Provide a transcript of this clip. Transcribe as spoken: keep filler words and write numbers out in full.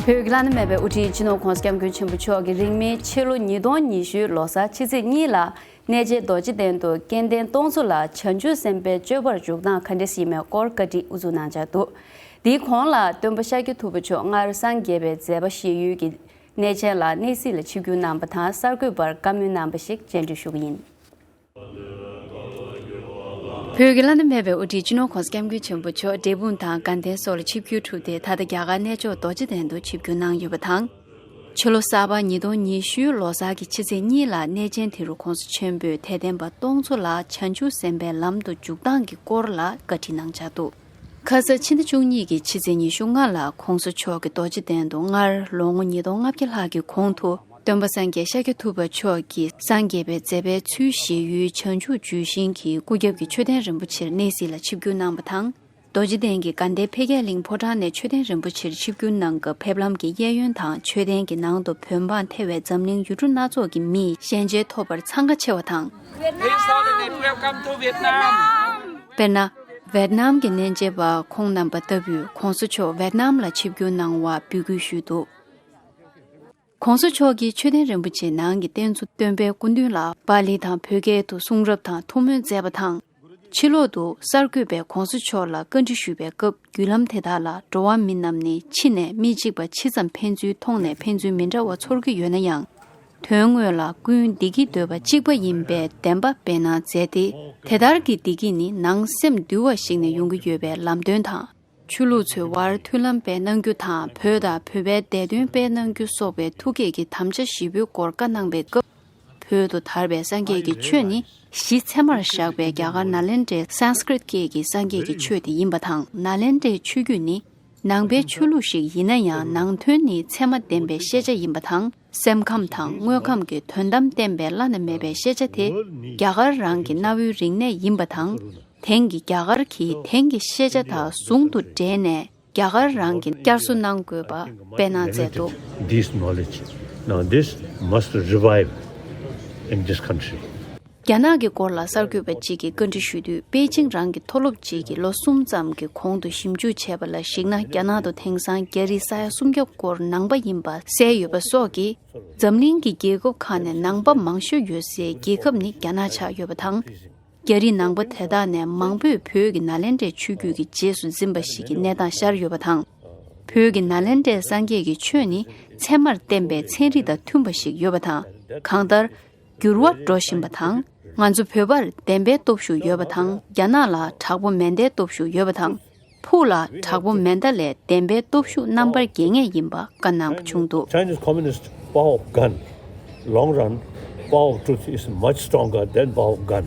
བོད་ཀྱི་བླ་ན་མེད་པའི་དབུ་ཁྲིད་སྤྱི་ནོར་༧གོང་ས་༧སྐྱབས་མགོན་ཆེན་པོ་མཆོག་གིས་རིང་མིན་ཕྱི་ལོ་ཉིས་སྟོང་ཉི་ཤུའི་ལོ་གསར་ཕྱི་ཚེས་གཉིས་ལ་གནས་ཆེན་རྡོ་རྗེ་གདན་དུ་སྐལ་ལྡན་སྟོང་ཚོ་ལ་བྱང་ཆུབ་སེམས་དཔའི་སྤྱོད་པར་འཇུག་སྟངས་ག་འདྲ་ཞིག་ཡིན་མིན་སྐོར་བཀའ་འདྲི་དབུ་འཛུགས་གནང་འཆར་འདུག་དེའི་གོང་ལ་སྟོན་པ་ཤཱཀྱ་ཐུབ་པ་མཆོག་སྔར་སངས་རྒྱས་པའི་མཛད་པ་བཞེས་ཡུལ་གྱི་གནས་ཆེན་ལ་གནས་གཟིགས་ལ་ཆིབས་བསྒྱུར་གནང་བ་དང་གསར་འགོད་པར་བཀའ་མོལ་གནང་བ་ཞིག་སྤྱན་འབུལ་ཞུ་གི་ཡིན། བོད་ཀྱི་བླ་ན་མེད་པའི་དབུ་ཁྲིད་སྤྱི་ནོར་༧གོང་ས་༧སྐྱབས་མགོན་ཆེན་པོ་མཆོག་འབྲས་སྤུངས་དང་དགའ་ལྡན་སོགས་ལ་ཆིབས་བསྒྱུར་གྲུབ་སྟེ། ད་ལྟ་རྒྱ་གར་གནས་མཆོག་རྡོ་རྗེ་གདན་དུ་ཆིབས་བསྒྱུར་གནང་ཡོད་པ་དང་། ཕྱི་ལོ་གསར་པ་ཉིས་སྟོང་ཉི་ཤུའི་ལོ་གསར་གྱི་ཕྱི་ཚེས་གཉིས་ལ་གནས་ཆེན་དེ་རུ་༧གོང་ས་ཆེན་པོས་དད་ལྡན་པ་སྟོང་ཚོ་ལ་བྱང་ཆུབ་སེམས་དཔའི་ལམ་དུ་འཇུག་སྟངས་ཀྱི་སྐོར་ལ་བཀའ་ཁྲིད་གནང་འཆར་འདུག་ཁ་ས་ཕྱི་ཟླ་བཅུ་གཉིས་ཀྱི་ཕྱི་ཚེས་ཉི་ཤུ་ལྔ་ལ་༧གོང་ས་མཆོག་གིས་རྡོ་རྗེ་གདན་དུ་སྔར་ལོ་ངོ་ཉིས་སྟོང་ལྔ་བརྒྱ་ལྷག་གི་གོང་དུ། སྟོན་པ་སངས་རྒྱས་ཤཱཀྱ་ཐུབ་པ་མཆོག་གིས་སངས་རྒྱས་པའི་མཛད་པའི་ཚུལ་བཞེས་ཡུལ་བྱང་ཆུབ་ལྗོན་ཤིང་གི་སྐུ་རྒྱབ་ཀྱི་མཆོད་རྟེན་རིན་པོ་ཆེར་གནས་གཟིགས་ལ་ཆིབས་བསྒྱུར་གནང་བ་དང་། རྡོ་རྗེ་གདན་གྱི་དགའ་ལྡན་འཕེལ་རྒྱས་གླིང་ཕོ་བྲང་ནས་མཆོད་རྟེན་རིན་པོ་ཆེར་ཆིབས་བསྒྱུར་གནང་སྐབས་ཕེབས་ལམ་གྱི་གཡས་གཡོན་དང་མཆོད་རྟེན་གྱི་ནང་དུ་བོད་འབངས་ཐེ་བའི་འཛམ་གླིང་ཡུལ་གྲུ་སྣ་ཚོགས་ཀྱི་མིས་ཞལ་མཇལ་ཐོབ་པར་འཚང་ཁ་ཆེ་བ་དང་། Please hold it. Welcome to Vietnam. དཔེར་ན། ཝེད་ནམ་གྱི་གནས་མཇལ་བ་ཁོང་རྣམ་པ་ལྟ་བུས་༧གོང་ས་མཆོག་ཝེད་ནམ་ལ་ཆིབས་བསྒྱུར་གནང་བར་འབོད་སྐུལ་ཞུས་འདུག ༸གོང་ས་མཆོག་གིས་མཆོད་རྟེན་རིན་པོ་ཆེའི་ནང་གི་རྟེན་གཙོ་སྟོན་པའི་སྐུ་མདུན་ལ་པཱ་ལི་དང་བོད་སྐད་དུ་གསུང་རབ་དང་ཐུགས་སྨོན་མཛད་པ་དང་། ཕྱི་ལོག་ཏུ་གསར་འགོད་པས་༸གོང་ས་མཆོག་ལ་བཀའ་འདྲི་ཞུས་པའི་སྐབས། བརྒྱུད་ལམ་དེ་དག་ལ་འགྲོ་བ་མི་རྣམས་ནི་འཆི་ནས་མི་འཇིག་པ་ཇི་ཙམ་ཕན་ཚུན་མཐོང་ནས་ཕན་ཚུན་མི་འདྲ་བ་ཚོར་གྱི་ཡོད་ན་ཡང་། དོན་དངོས་ལ་ཀུན་བདེ་སྐྱིད་འདོད་པ་གཅིག་པ་ཡིན་པའི་བདེན་པ་སྤེལ་གནང་མཛད་དེ། དེ་ལྟར་གྱི་བདེ་སྐྱིད་ནི་ནང་སེམས་འདུལ་བ་ཞིག་ནས་ཡོང་གི་ཡོད་པའི་ལམ་སྟོན་དང་། ཆོས་ལུགས་ཚོའི་དབར་མཐུན་ལམ་སྤེལ་གནང་རྒྱུ་དང་། བོད་དང་བོད་པའི་བདེ་དོན་སྤེལ་གནང་རྒྱུ་སོགས་པའི་ཐུགས་བསྐྱེད་ཀྱི་དམ་བཅའ་བཞི་པོའི་སྐོར་བཀའ་གནང་བའི་སྐབས། བོད་དུ་དར་བའི་སངས་རྒྱས་ཀྱི་ཆོས་ནི་གཞི་ཚད་མར་བཞག་པའི་རྒྱ་གར་ནཱ་ལེནྡྲའི་སཾ་སྐྲྀཏ་སྐད་ཀྱི་སངས་རྒྱས་ཀྱི་ཆོས་དེ་ཡིན་པ་དང་། ནཱ་ལེནྡྲའི་ཆོས་བརྒྱུད་ནི་ནང་པའི་ཆོས་ལུགས་ཤིག་ཡིན་ན་ཡང་ནང་དོན་ནི་ཚད་མ་ལྡན་པའི་ཤེས་བྱ་ཡིན་པ་དང་། སེམས་ཁམས་དང་དངོས་ཁམས་ཀྱི་དོན་དམ་བསྟན་པའི་བླ་ན་མེད་པའི་ཤེས་བྱ་དེ་རྒྱ་གར་རང་གི་གནའ་བོའི་རིག་གནས་ཡིན་པ་དང་། དེང་གི་རྒྱ་གར་གྱིས་དེང་གི་ཤེས་བྱ་དག་ཟུང་དུ་འབྲེལ་ནས་རྒྱ་གར་རང་གི་བསྐྱར་གསོ་གནང་དགོས་པ་དཔེར་ན་མཛད་འདུག This knowledge, now this must revive in this country. རྒྱ་ནག་གི་སྐོར་ལ་གསར་འགོད་པ་གཅིག་གིས་བཀའ་འདྲི་ཞུས་དུས། པེ་ཅིང་རང་གི་མཐོ་སློབ་ཅིག་གིས་ལོ་གསུམ་ཙམ་གྱི་གོང་དུ་ཞིབ་འཇུག་བྱས་པ་ལ་གཞིགས་ན། རྒྱ་ནག་ཏུ་དེང་སང་རྒྱ་རིགས་ས་ཡ་སུམ་བརྒྱ་སྐོར་ནང་པ་ཡིན་པ་གསལ་ཡོད་པ་སོགས་ཀྱིས། འཛམ་གླིང་གི་རྒྱལ་ཁབ་ཁག་ནས་ནང་པ་མང་ཤོས་ཡོད་སའི་རྒྱལ་ཁབ་ནི་རྒྱ་ནག་ཆགས་ཡོད་པ་དང་། རྒྱ་རིགས་ནང་པ་དེ་དག་ནས་མང་པོས་བོད་ཀྱི་ནཱ་ལེནྡྲའི་ཆོས་བརྒྱུད་ཀྱི་རྗེས་སུ་འཛིན་པ་ཞིག་གི་གནས་སྟངས་ཤར་ཡོད་པ་དང་། བོད་ཀྱི་ནཱ་ལེནྡྲའི་སངས་རྒྱས་ཀྱི་ཆོས་ནི་ཚད་མར་བསྟན་པའི་ཚན་རིག་དང་མཐུན་པ་ཞིག་ཡོད་པ་དང་། གང་ལྟར། འགྱུར་བ་འགྲོ་བཞིན་པ་དང་། ང་ཚོ་བོད་པར་བདེན་པའི་སྟོབས་ཤུགས་ཡོད་པ་དང་། རྒྱ་ནག་ལ་དྲག་པོ་མེ་མདའི་སྟོབས་ཤུགས་ཡོད་པ་དང་། ཕུགས་ལ་དྲག་པོ་མེ་མདའ་ལས་བདེན་པའི་སྟོབས་ཤུགས་རྣམ་པར་རྒྱལ་ངེས་ཡིན་པ་བཀའ་གནང་བ་བྱུང་འདུག Chinese communist power of gun, long run, power of truth is much stronger than power of gun.